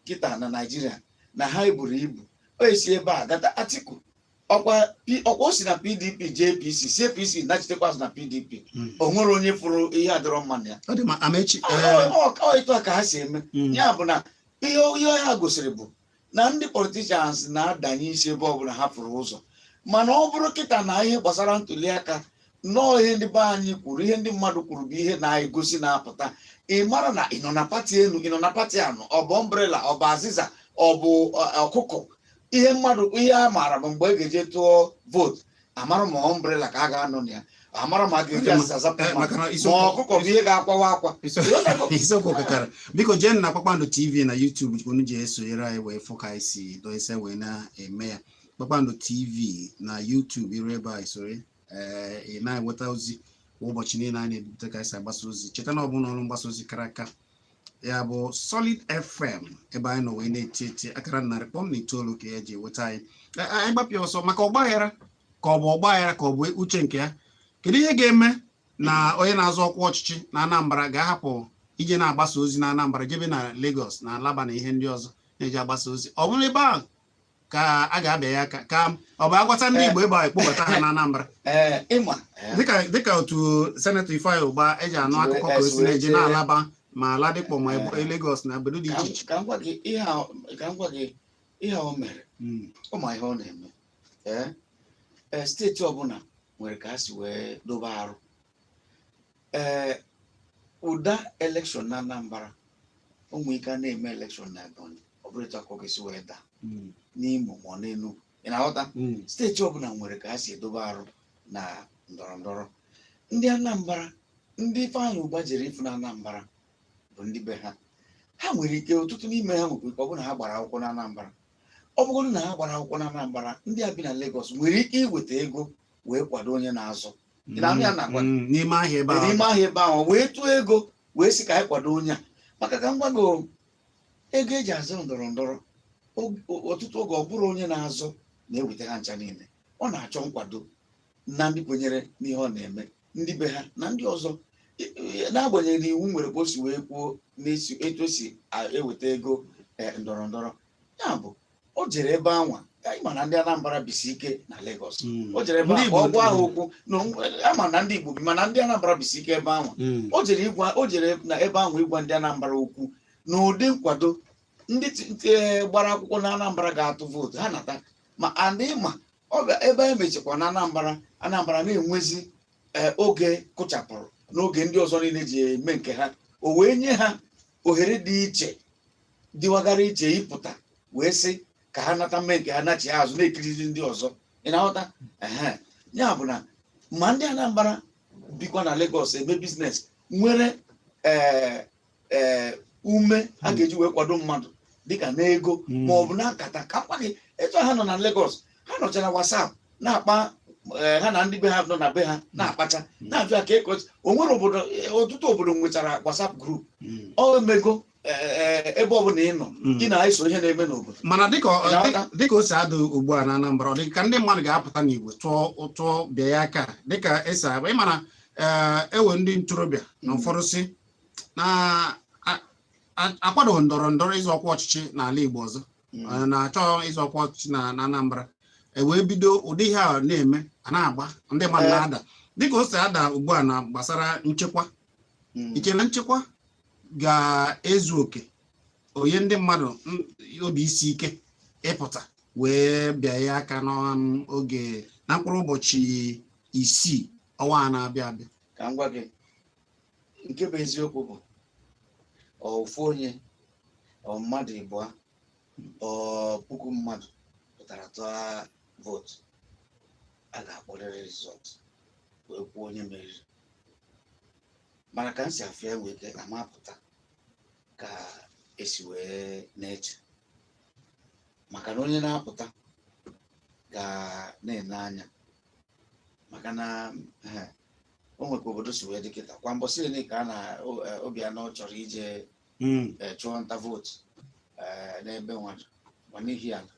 kịta na Naijiria na ha eburu ibu o esi ebe a gata Atiku. Ọkwa o si na PDP jee APC, si APC nachitekwa na PDP. O nwere onye fụrụ ihe adịrọ mma na ya? Ọ dị ma Amechi. Ọ etu a ka ha si eme. Ya bụ na ihe ha gosiri bụ na ndị politicians na-adanye isi ebe ọbụla ha fụrụ ụzọ. Mana ọ bụrụ kịta na ihe gbasara ntuli aka nnọọ, ihe ndị be anyị kwuru, ihe ndị mmadụ kwuru bụ ihe na-egosi na-apụta. Ị mara na ị nọ na party elu, ị nọ na party anọ, ọ bụ umbrella, ọ bụ azịza, ọ bụ ọkụkọ. Ihe mmadụ, ihe a maara bụ mgbe e ga-eje tụọ vootu, amara ma umbrella ka a ga-anọ na ya, amara ma a ga-eji azịza zapụ mmadụ, Maka na ma isiokwu ọkụkọ bụ ihe ga-akwawa akwa. Isiokwu kakara. Biko jee na Kpakpando TV na YouTube, unu ji esonyere anyị wee fụ ka anyị si doese wee na-eme ya. Kpakpando TV na YouTube, iru ebe a isore, ee, ị na-enweta ozi kwa ụbọchị niile anyị na-ebipụta ka anyị si agbasa ozi. Cheta na ọ bụ n'ọrụ mgbasa ozi kara aka, ya bụ Solid FM, ebe anyị nọ wee na-eti eti akara 100.9 ka ya ji enweta anyị. Anyị gbapịa ọsọ maka ọgbaghara, ka ọ bụ ọgbaghara ka ọ bụ uche nke ya. Kedu ihe ga-eme na onye na-azọ ọkwa ọchịchị na Anambra ga-ahapụ ije na-agbasa ozi na Anambra, jebe na Lagos na Alaba na ihe ndị ọzọ na-eji agbasa ozi? Ọ bụrụ ebe ahụ ka a ga-abịa ya aka, ka ọ bụ agwata ndị Igbo ebe ahụ ekpobata ha na Anambra? Ee, ịma Dịka otu Senator Ifeanyi Ụba eji anụ akụkọ ka o si na-eje na Alaba ma Aladikpọ ma Lagos na obodo dị iche iche. Ka m gwa gị ihe o mere. Ọ ma ihe ọ na-eme. Ee, steeti ọbụla nwere ka ha si wee dobe arụ. Ee, ụda election na Anambra, o nwere ike a na-eme election na Ebonyi, ọ bụrụ etu akọ ga-esi wee daa n'Imo ma ọ n'Enugu. Ị na-aghọta? Steeti ọbụla nwere ka ha si edobe arụ na ndọrọ ndọrọ. Ndị Anambra, ndị Ifeanyị Ụba jere ịfụ na Anambra bụ ndị be ha. Ha nwere ike, ọtụtụ n'ime ha nwekwa ike ọ bụrụ na ha gbara akwụkwọ na Anambra. Ọ bụgoro na ha gbara akwụkwọ na Anambra, ndị a bi na Lagos nwere ike iweta ego wee kwado onye na-azọ. Ị na-anụ ya na-agwa? N'ime ahịa ebe ahụ. N'ime ahịa ebe ahụ, wee tụọ ego wee sị ka anyị kwado onye a. Maka ka m gwa gị o, ego eji azọ ndọrọ ndọrọ, ọtụtụ oge ọ bụrụ onye na-azọ na-eweta ha ncha niile. Ọ na-achọ nkwado na ndị kwenyere n'ihe ọ na-eme, ndị be ha na ndị ọzọ. N'agbanyeghị na iwu nwere ka o si wee kwuo n'esi etu o si eweta ego ndọrọ ndọrọ, ya bụ o jere ebe anwa. Anyị ma na ndị Anambra bisi ike na Lagos. O jere ebe Ndị ahụ ka ọ Igbo gwa ha okwu na ama na ndị Igbo bi, mana ndị Anambra bisi ike ebe anwa. O jere na ebe ahụ ịgwa ndị Anambra okwu na ụdị nkwado ndị gbara akwụkwọ na Anambra ga-atụ vootu ha nata. Ma andị ma ọ bịa ebe e mechikwa na Anambra, Anambra na-enwezi oge kụchapụrụ n'oge ndị ọzọ niile ji eme nke ha, o wee nye ha ohere dị iche dịwagara iche ịpụta wee sị ka ha nata mme nke ha nachi azụ na-ekirizi ndị ọzọ. Ị na-aghọta? Ehe, ya bụ na ma ndị Anambra bikwa na Lagos eme business nwere ee ee ume a ga-eji wee kwado mmadụ dịka n'ego ma ọ bụ na nkata. Ka m gwa gị, etu ha nọ na Lagos, ha nọcha na WhatsApp na-akpa ha na ndị be ha nọ na be ha na-akpacha na-ajụ ya ka eko o nwere obodo. Ọtụtụ obodo nwechara WhatsApp group. Ọ emego ebe ọbụla ị nọ, ị na-eso ihe na-eme n'obodo. Mana dịka Ị na-aghọta? Dịka o si adụ ugbu a na Anambra, ọ dị ka ndị mmadụ ga-apụta n'igwe tụọ tụọ bịa ya aka dịka esi agba. Ịma na ewe ndị ntorobịa na ụfọdụ si na akwadoghị ndọrọ ndọrọ ịzọ ọkwa ọchịchị n'ala Igbo ọzọ, na-achọ ịzọ ọkwa ọchịchị na Anambra, e wee bido ụdị ihe a na-eme, a na-agba ndị mmadụ na-ada dịka o si ada ugbu a na gbasara nchekwa. Iche na nchekwa ga-ezu oke onye ndị mmadụ obi isi ike ịpụta wee bịa ya aka n'oge na mkpụrụ ụbọchị 6 ọnwa a na-abịa abịa? Ka m gwa gị nke bụ eziokwu bụ ọ ofu onye, ọ mmadụ ịbụọ, ọ puku mmadụ pụtara tụọ vootu, a ga-akpọrịrị result wee kwuo onye meriri. Mana ka m si afịa, enwe ike amapụta ka esi wee na-eche, maka na onye na-apụta ga na-ene anya, maka na o nwekwa obodo si wee dị kịta. Kwa mbọsị ole ka a na Obianọ chọrọ ije chụọ nta vootu n'ebe nwadụ ma n'ihi ala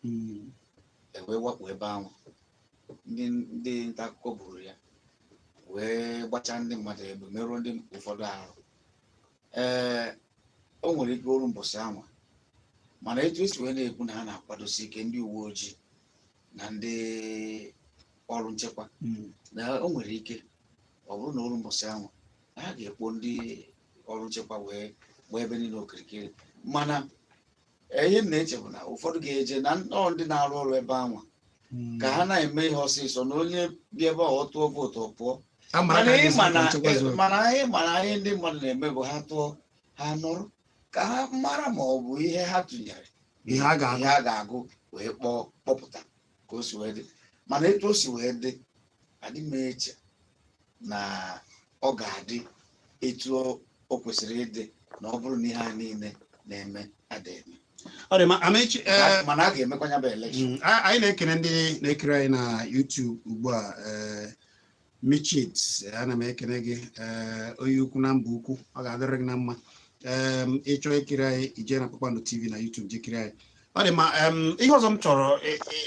e wee wakpo ebe ahụ, ndị nta akụkọ buru ya wee gbachaa ndị mmadụ egbe, merụọ ndị ụfọdụ ahụ. O nwere ike oru mbọsị anwa, mana etu esi wee na-ekwu na ha na-akwadosi ike, ndị uwe ojii na ndị ọrụ nchekwa, na o nwere ike ọ bụrụ na oru mbọsị anwa na ha ga-ekpo ndị ọrụ nchekwa wee gbaa ebe niile okirikiri. Mana ihe m na-eche bụ na ụfọdụ ga-eje na ọ ndị na-arụ ọrụ ebe anwa ka ha na-eme ihe ọsịsọ, na onye bịa ebe ọ tụọ vootu, ọ pụọ. A mara mana ka a ị ga-esi ma ka na nchekwa zuo oke. Mana anyị mana ihe ndị mmadụ na-eme bụ ha tụọ, ha nọrọ ka ha mara ma ọ bụ ihe ha tụnyere, ihe a ga-agụ, ihe a ga-agụ wee kpọọ kpọpụta ka o si wee dị. Mana etu o si wee dị, adị m eche na ọ ga-adị etu o kwesịrị ịdị na ọ bụrụ na ihe a niile na-eme ada eme. Ọ dị mma, Amechi. Mana a ga-emekwa ya bụ election. Anyị na-ekene ndị na-ekiri anyị na YouTube ugbu a. Michit, ana m ekene gị, onye ukwu na mba ukwu, ọ ga-adịrị gị na mma. Ịchọọ ikiri anyị, ije na Kpakpando TV na YouTube je kiri anyị. Ọ dị mma. Ihe ọzọ m chọrọ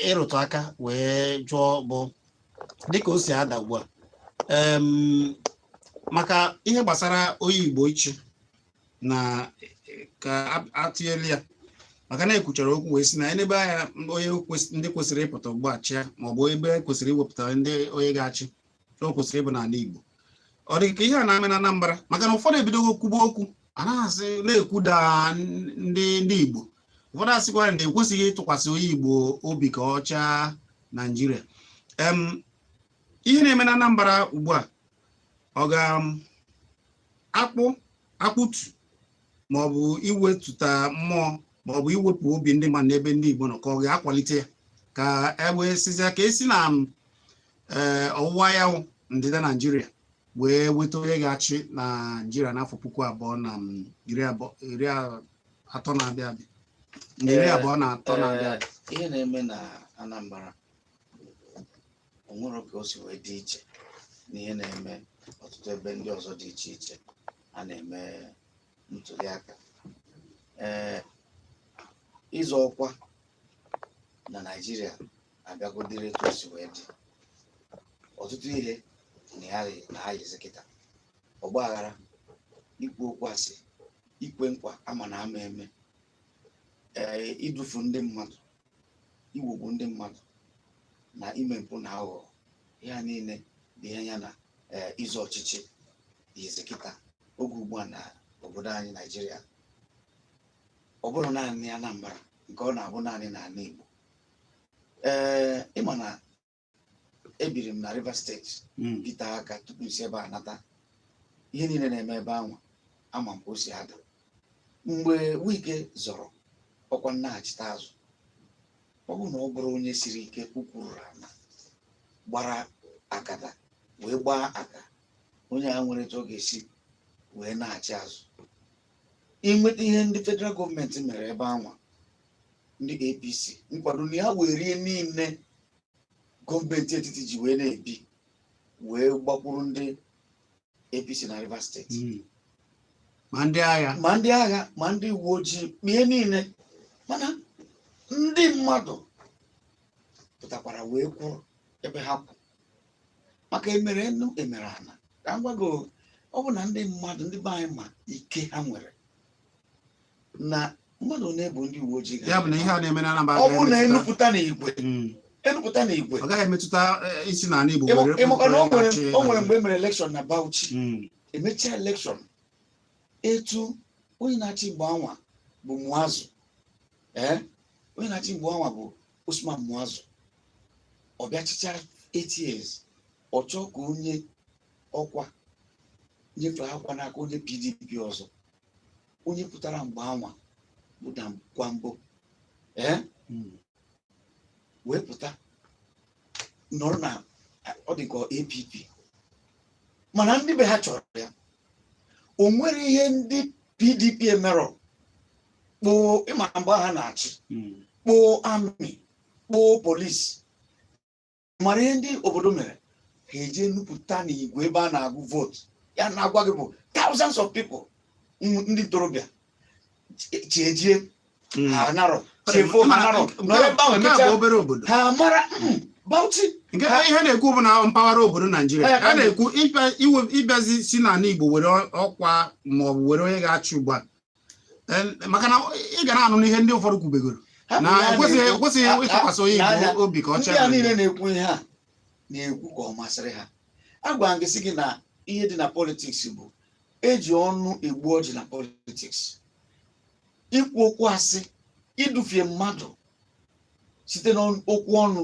ịrụtụ aka wee jụọ bụ dịka o si ada ugbu a, maka ihe gbasara onye Igbo ichi na ka atụnyela ya, maka na ekwuchara okwu wee sị na enebe anya onye ndị kwesịrị ịpụta ugbu a chịa, maọbụ ebe kwesịrị iwepụta ndị onye ga-achị, o kwesịrị ịbụ n'ala Igbo. Ọ dị ka ihe a na-eme na Anambra, maka na ụfọdụ ebidogo kwuba okwu a na-asị na-ekwuda ndị Igbo. Ụfọdụ asịkwa na ekwesịghị ịtụkwasị onye Igbo obi ka ọ chaa Naijiria. Ihe na-eme na Anambra ugbu a, ọ ga-akpụ akpụtu maọbụ iwetụta mmụọ maọbụ iwepụ obi ndị mmadụ n'ebe ndị Igbo nọ, ka ọ ga-akwalite ya, ka e wee sizie ka esi na ọwụwa anyanwụ ndịda Naijiria wee weta onye ga-achị na Naijiria n'afọ 2023 na-abịa abịa, na 23 na-abịa abịa? Ihe na-eme na Anambra, o nwere ka o si wee dị iche na ihe na-eme ọtụtụ ebe ndị ọzọ dị iche iche a na-eme ntuli aka. Ịzọ ọkwa na Naịjirịa abịagodiri etu o si wee dị, ọtụtụ ihe na ya na-ayịzi kịta: ọgba aghara, ikwu okwu asị, ikwe nkwa ama na ama eme, idufu ndị mmadụ, iwogbu ndị mmadụ na ime mpụ na aghụghọ. Ihe a niile bụ ihe ya na ịzọ ọchịchị yizi kịta oge ugbu a na obodo anyị Naijiria. Ọ bụrụ naanị Anambra nke ọ na-abụ naanị n'ala Igbo. Ịma na ebiri m na Rivers Steeti bite aka tupu nsi ebe a nata. Ihe niile na-eme ebe ahụ, ama m ka o si ada. Mgbe Wike zọrọ ọkwa nnaghachite azụ, ọ bụrụ na ọ bụrụ onye siri ike kwukwuru ala gbara akata wee gbaa aka, onye a nwere etu ọ ga-esi wee na-achị azụ inweta ihe ndị federal gọọmenti mere ebe anwa. Ndị APC nkwado na ya were ihe niile gọọmenti etiti ji wee na-ebi wee gbakwuru ndị APC na Rivers Steeti. Ma ndị agha, ma ndị agha, ma ndị uwe ojii, ma ihe niile. Mana ndị mmadụ pụtakwara wee kwụrụ ebe ha kwụ, maka emere enu emere ana. Ka m gwa gị, ọ bụ na ndị mmadụ, ndị be anyị, ma ike ha nwere na mmadụ na-ebu ndị uwe ojii. Ya bụ na ihe a na-eme na Anambra ọ bụrụ na agaghị emetụta- enupụta n'igwe, enupụta n'igwe, ọ gaghị emetụta isi n'ala Igbo were ịmakwa na o nwere achị o nwere mgbe e mere election na Bauchi, emechaa election. Etu onye na-achị mgbe anwa bụ Muazu, ee, onye na-achị mgbe anwa bụ Usman Muazu, ọ bịa chịcha 8 years, ọ chọọ ka onye ọkwa nyefee akwa n'aka onye PDP ọzọ. Onye pụtara mgbe anwa bụ Dankwambo, ee, wee pụta nọrọ na ọ dị ka APP, mana ndị be ha chọrọ ya. O nwere ihe ndị PDP emerọ kpoo ịma mgbe ha na-achị, kpoo army, kpoo polisi, mara ihe ndị obodo mere, ha eje nupụta n'igwe ebe a na-agụ vootu. Ya na-agwa gị bụ thousands of people, ndị ntorobịa chiejie ha narọ, chiefo ha narọ, nọrọ ebe ahụ. Nke a emechaa bụ obere obodo. Ha mara Bauchi. Nke ihe na-ekwu bụ na mpaghara obodo Naijiria Ya ka a na-ekwu ịbịazi si n'ala Igbo were ọkwa maọbụ were onye ga-achị ugbu a, maka na ị ga na-anụ n'ihe ndị ụfọdụ kwubegoro Hapụ na ya ekwesịghị na-ekwu. ekwesịghị ịtụkwasị onye N'anya, Igbo obi ka ọ ndị chịa a niile Naijiria. na-ekwu ihe a na-ekwu ka ọ masịrị ha. Agwara m gị sị gị na ihe dị na politics bụ eji ọnụ egbu ọjị. Na politics, ikwu okwu asị, idufie mmadụ site n'okwu ọnụ,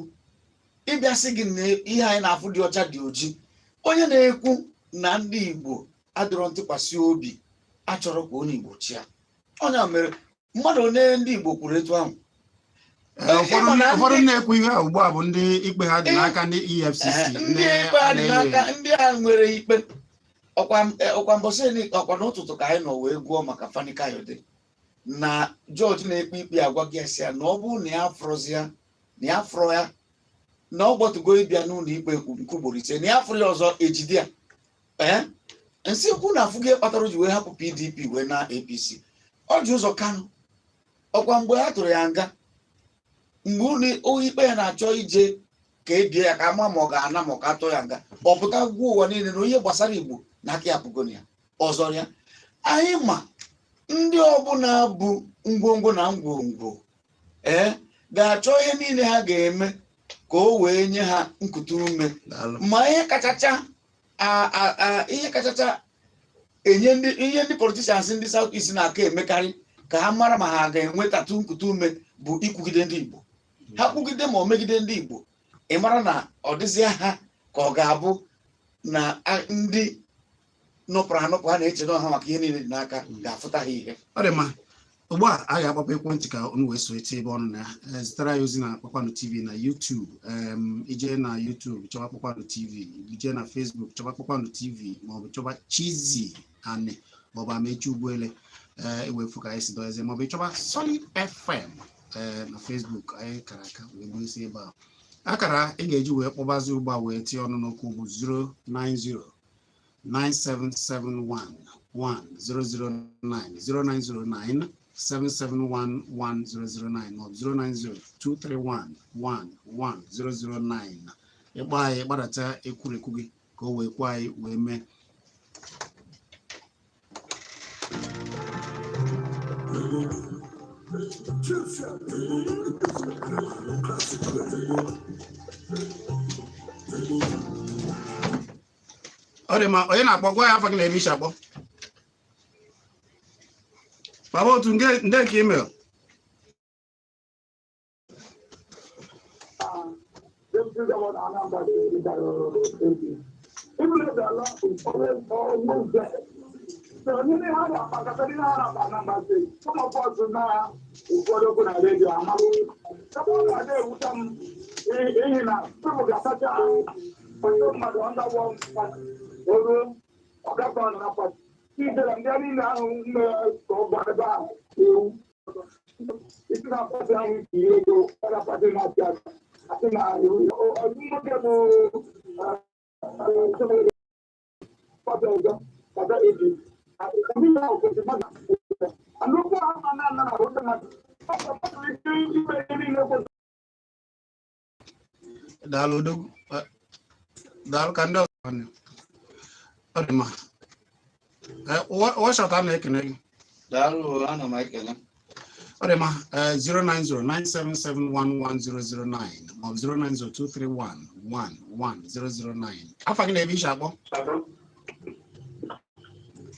ịbịa sị gị na ihe anyị na-afụ dị ọcha dị oji. Onye na-ekwu na ndị Igbo adịrọ ntụkwasị obi achọrọ ka onye Igbo chịa, onye a mere mmadụ one ndị Igbo kwuru etu ahụ. Ụfọdụ Ịma na ụfọdụ na-ekwu ihe a ugbu a bụ ndị ikpe ha dị n'aka ndị EFCC. Ndị ikpe ha dị n'aka ndị a nwere ikpe ọkwa, ọkwa mbọsị, ọkwa n'ụtụtụ ka anyị nọ wee gụọ maka Fani Kayode na jọji na-ekpe ikpe agwa gị asị ya na ọ bụrụ na ya afụrọzi ya, na ya afụrọ ya, na ọ gbọtụgo ịbịa n'ụlọ ikpe nke ugboro 5, na ya afụrụ ya ọzọ, ejide ya. Ee, nsị kwu na afụ gị kpatara o ji wee hapụ PDP wee na APC. Ọ ji ụzọ Kanụ, ọkwa mgbe ha tụrụ ya nga, mgbe ụlọ ikpe ya na-achọ ije ka ebie ya ka ama ma ọ ga-ana ma ọ ka atọ ya nga, ọ pụta gwa ụwa niile na onye gbasara Igbo na aka ya pụgo na ya ọzọ ya. Anyị ma ndị ọbụla bụ ngwongwo na ngwongwo, ee, ga-achọ ihe niile ha ga-eme ka o wee nye ha nkute ume. Daalụ. Ma ihe kachacha ihe kachacha enye ndị ihe ndị politicians ndị South East na-aka emekarị ka ha mara ma ha ga-enwetatụ nkute ume bụ ikwugide ndị Igbo. Ha kwugide ma ọ megide ndị Igbo, ị mara na ọ dịzịa ha ka ọ ga-abụ na ndị nọpụrụ anọpụ ha na-eche ha maka ihe niile dị n'aka ga-afụta ha ihe. Ọ dị mma. Ugbu a, a ga-akpọpụ ekwentị ka unu wee so eti ebe ọnụ na ya. Zitere anyị ozi na Kpakpando TV na YouTube. Ije na YouTube chọba Kpakpando TV, ije na Facebook chọba Kpakpando TV, maọbụ chọba Chizzy Ani maọbụ Amechi Ugwuele, ee, ewefu ka anyị si dozie, maọbụ ịchọba Solid FM, ee, na Facebook. Anyị kara aka wee gbuo ebe a. Akara ị ga-eji wee kpọbazi ugbu a wee tinye ọnụ n'okwu bụ 090 9771 1009, 0909 771 1009, maọbụ 090 231 11009. Ịkpọ anyị, gbadata ekwurekwu gị ka o wee kwa anyị wee mee. Ọ dị mma. Onye na-akpọ, gwa ya afa gị na ebe isi akpọ. Baba otu nde nke email. Deputy Governor Anambra State gara Even if the law is always always there. So ndị ha na-akpakọta ndị ha na-akpa Anambra State, some of us na ụfọdụ okwu na redio amaghị. Ebe ọ na-adị ewute m ihi na people ga-asacha ọtụtụ mmadụ under one party, oruo ọ gafe ọnara party. Ijere ndị niile ahụ mere ka ọ gba ebe ahụ ewu. Isi na party ahụ tinye ego, ọ na party na-achị achị. Asị na nwoke bụ party ọzọ, party APC. Ndị ahụ kwesịrị mmadụ. Nnukwu ahụ na na na ndị mmadụ. Ọ bụ mmadụ ike ime ihe niile kwesịrị. Daalụ, odogwu. Daalụ ka ndị ọzọ. Ọ dị mma. Wọshọt a na-ekene gị. Daalụ, ana m ekele. Ọ dị mma. 09097711009 maọbụ 09023111009. Afa gị na ebe isi akpọ.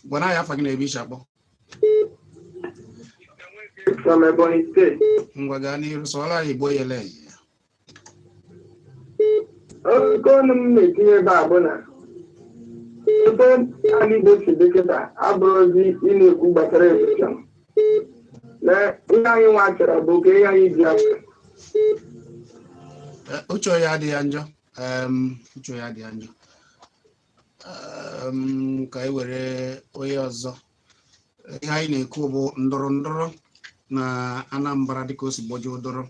Gwana anyị afa gị na ebe isi akpọ. From Ebonyi State. Ngwa, gaa n'iru, sụọla anyị Igbo yele eye. Oke ọnụ m na-etinye ebe a bụ na ebe ala Igbo si dị kịta abụrụzi ị na-ekwu gbasara election. Na ihe anyị nwa chọrọ bụ ka ihe anyị ji aka. Uche onye adịghị ya njọ. Uche onye adịghị ya njọ. Ka anyị were onye ọzọ. Ihe anyị na-ekwu bụ ndọrọ ndọrọ na Anambra dịka o si gbọjọ ụdọrọ.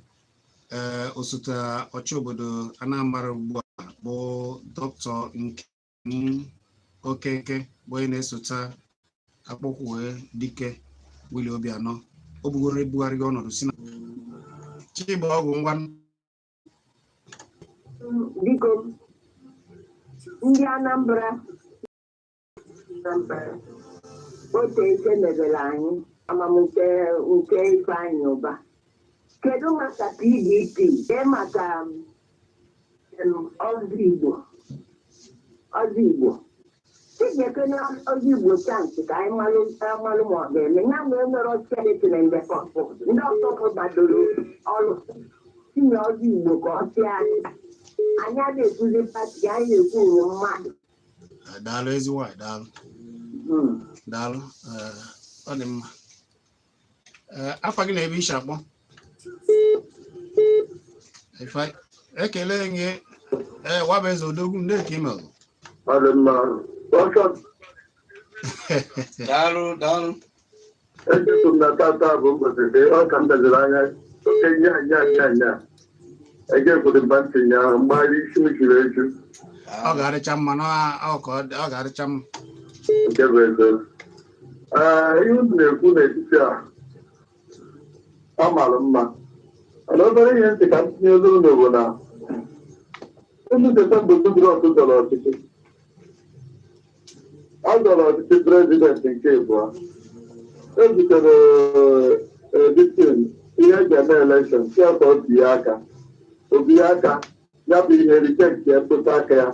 Ee, osote ọchị obodo Anambra ugbu a bụ Dr. Nkem Okeke, bụ onye na-esote Akpọkwue Dike Willie Obianọ. O bugoro ebugharịghị ọnọdụ si na Chigba ọgwụ. Ngwa. Biko, ndị Anambra, Anambra otu eke mebere anyị amamnke nke Ifeanyị Ụba. Kedu maka PDP? Kee maka Ọzọ Igbo? Ọzọ Igbo tinyekene Ọzọ Igbo chance ka anyị malụ amalụ ma ọ ga-eme ya. Ma enwere skeleton na ndị ndị ọzọ gbadoro ọrụ, tinye Ọzọ Igbo ka ọ chịa anyị. Anyị adịghị ekwuzi party, anyị na-ekwu ụmụ mmadụ. Daalụ, ezi nwanyị, daalụ. Daalụ. Ọ dị mma. Afa gị na ebe ishi akpọ? Ekele gị. Ee, wabụ eze odogwu ndị ka email. Ọ dị mma. Ọsọ. Daalụ, daalụ. Echefu m na tata bụ ụbọchị dị ọ ka m deziri anya oke nya nya nya nya ejekwuru mba ntinye ahụ mgbagharị isi m juru eju. Ọ ga-adịcha mma na ọ ka ọ ga-adịcha mma. Nke bụ eziokwu. Ee, ihe unu na-ekwu n'etiti a ọ mara mma, mana obere ihe ntị ka m tinye olu unu bụ na unu cheta mgbe Goodluck zọrọ ọchịchị, ọ zọrọ ọchịchị president nke abụọ, e butere editin ihe eji eme election si ya ka o binye aka. O binye aka, ya bụ ihe reject ya mkpụta aka ya.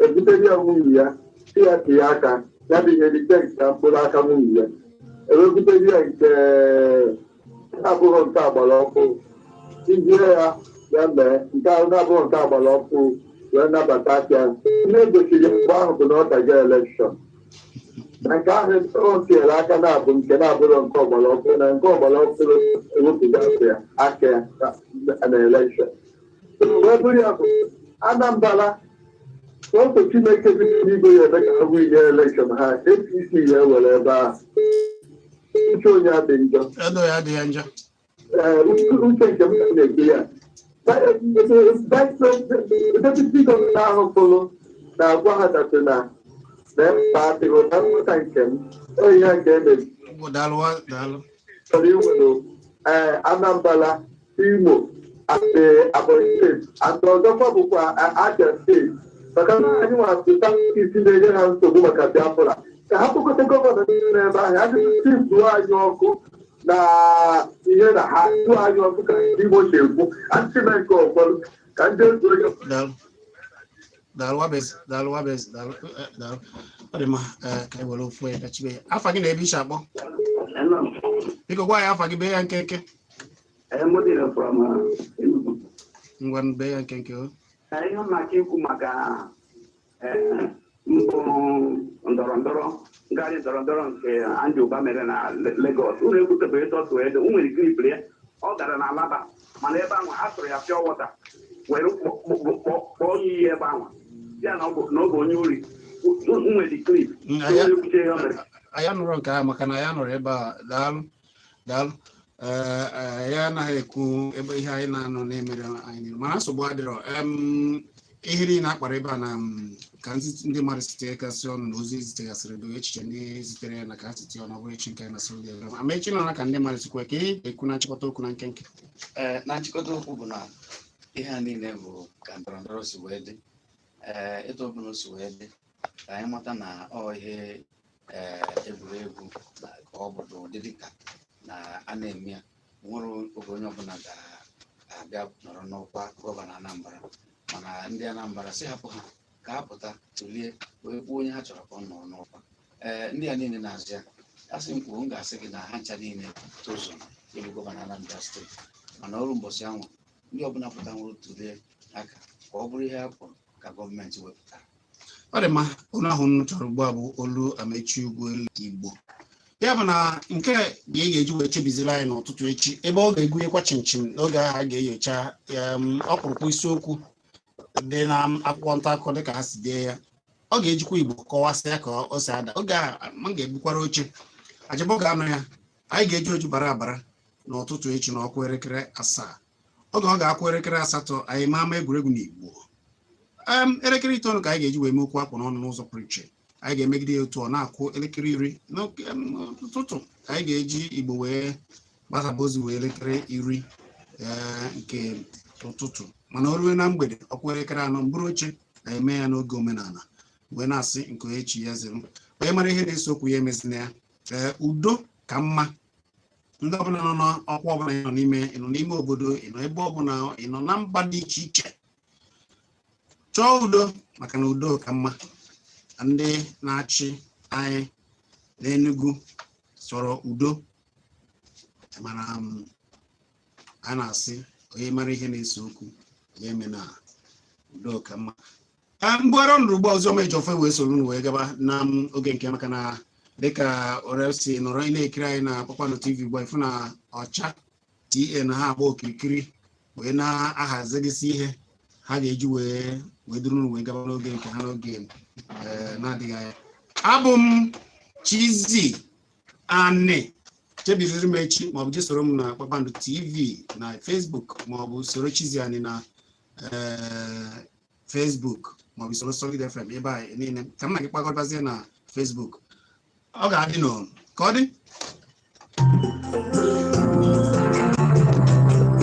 Ebutere ya nwunye ya, si ya tinye aka, ya bụ ihe reject ya mkpụrụ aka nwunye ya. Ewebutere ya nke na-abụghị nke agbara ọkụ, izie ya, ya mee nke ahụ na-abụghị nke agbara ọkụ wee nabata aka ya. Ihe gosiri ya mgbe ahụ bụ na ọ daga election na nke ahụ o tinyere aka na-abụ nke na-abụrụ nke ọgbara ọkụ, na nke ọgbara ọkụ ewepụga aka ya na election wee bụrụ ya bụ Anambra. Sọsọ Chineke bi n'igwe ya eme ka ha nwee ihe election ha. APC ya ewere ebe ahụ. Uche onye adị njọ. Edo ya adịghị njọ. Ee, uche nke m ka m na-ekwu ya. Deputy governor ahụ pụrụ na-agwa ha that na na mkpa adịghị na nghọta nke m onye nke emezi. Daalụ, daalụ. Chọrọ iwere ee Anambra, Imo and Ebonyi State and ọzọkwa bụkwa Abia State, maka na anyị nwa isi na-enye ha nsogbu maka Biafra, ka ha kpọkọta governor niile n'ebe ahụ ajụjụ si anyị ọkụ na ihe na ha tụọ anyị ọkụ ka ndị Igbo si ekwu atịme nke ọkwọlụ ka ndị otu onye. Daalụ, daalụ, wabez, daalụ, wabez, daalụ. Daalụ, ọ dị mma. Ka anyị were ofu ya gachibe ya. Afa gị na ebe ishi akpọ? Hello. Biko gwa ya afa gị, bee ya nkenke. Model from Enugu. Ngwa, bee ya nkenke o. Ihe m na-achọ ikwu maka mbụ ndọrọ ndọrọ ngagharị ndọrọ ndọrọ nke Andy Ụba mere na Lagos, unu ekwutebeghị etu ọ tụrụ ego. O nwere clip ya ọ gara na Alaba, mana ebe ahụ a tụrụ ya pure water were kpọọ ya iyi ebe ahụ ya na ọ bụ onye ori. Nwere clip. Unu ekwuche ihe o mere. Anyị nụrụ nke ahụ maka na ya nọrọ ebe a. Daalụ, daalụ. Ee, ya anaghị ekwu ebe ihe anyị na-anọ na-emere anyị n'iru, mana nsogbu adịrọ. Ihe niile akpara ebe a na ka ndị mmadụ site kasị ọnụ na ozi zitegasịrị bụ echiche ndị zitere ya na ka ha site ọnụ. Ọ bụrụ echi nke anyị na sụrụ ebe ama echi nọ na ka ndị mmadụ sikwa ka ihe ekwu na nchịkọta okwu na nkenke. Ee, na nchịkọta okwu bụ na ihe a niile bụ ka ndọrọ ndọrọ si wee dị. Ee, etu ọbụla o si wee dị, ka anyị mata na ọ ihe ee egwuregwu na ka ọ bụ n'ụdị dịka na a na-eme ya. Nwere oge onye ọbụla ga-abịa nọrọ n'ọkwa governor Anambra, mana ndị Anambra si hapụ ha ka ha pụta tụlie wee kwuo onye ha chọrọ ka ọ nọrọ n'ọkwa. Ee, ndị a niile na-azụ ya Asị m kwuo, m ga-asị gị na ha ncha niile tozuru ịbụ gọvanọ Anambra Steeti, mana ọrụ mbọsị ahụ, ndị ọbụla pụta nwere tụlee aka ka ọ bụrụ ihe a kwuru ka gọọmenti wepụtara. Ọ dị mma. Olu ahụ m chọrọ ugbu a bụ olu Amechi Ugwuelu Igbo. Ya bụ na nke ga ị ga-eji wee chebiziri anyị n'ụtụtụ echi, ebe ọ ga-egunyekwa chinchin n'oge ahụ a ga-enyocha ọkpụrụkpụ isiokwu dị na akwụkwọ nta akụkọ dịka ha si dee ya. Ọ ga-ejikwa Igbo kọwasịa ka o si ada. Oge ahụ m ga-ebukwara oche ajabọ ga-anọ ya. Anyị ga-eji oju bara abara n'ụtụtụ echi na ọkụ elekere 7. Oge ọ ga-akwụ elekere 8, anyị ma ama egwuregwu n'Igbo. Elekere 9 ka anyị ga-eji wee mee okwu akpụ n'ọnụ n'ụzọ pụrụ iche. Anyị ga-emegide ya otu ọ na-akwụ elekere 10 n'oge ụtụtụ. Anyị ga-eji Igbo wee gbasaba ozi wee elekere 10 nke ụtụtụ, mana o rue na mgbede, ọkụ elekere 4, mbụrụ oche na-eme ya n'oge omenala, wee na-asị nke echi ya zere. Onye mara ihe na-ese okwu ya emezina ya. Ee, udo ka mma. Ndị ọbụla nọ n'ọkwa ọbụla ị nọ n'ime, ị nọ n'ime obodo, ị nọ ebe ọbụla, ị nọ na mba dị iche iche, chọọ udo, maka na udo ka mma. Ndị na-achị anyị n'Enugu chọrọ udo, mana a na-asị onye mara ihe na-ese okwu ya eme na udo ka mma. Mbugharị ọnụrụ ugbu a, oziọma Ejiofor wee soro unu wee gaba na oge nke, maka na dịka oresi nọrọ ị na-ekiri anyị na Kpakpando TV ugbu a, ịfụ na ọcha ta na ha agba okirikiri wee na-ahazigisi ihe ha ga-eji wee duru unu wee gaba n'oge nke ha n'oge na-adịghị anya. Abụ m Chizzy Ani. Chebiziri m echi, maọbụ je soro m na Kpakpando TV na Facebook, maọbụ soro Chizzy Ani na Facebook, maọbụ soro Solid FM. Ebe a niile ka m na gị kpakọtazie na Facebook. Ọ ga-adị n'onu ka ọ dị.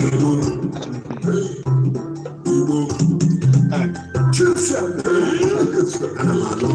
Igbo Igbo. Ana m anụ.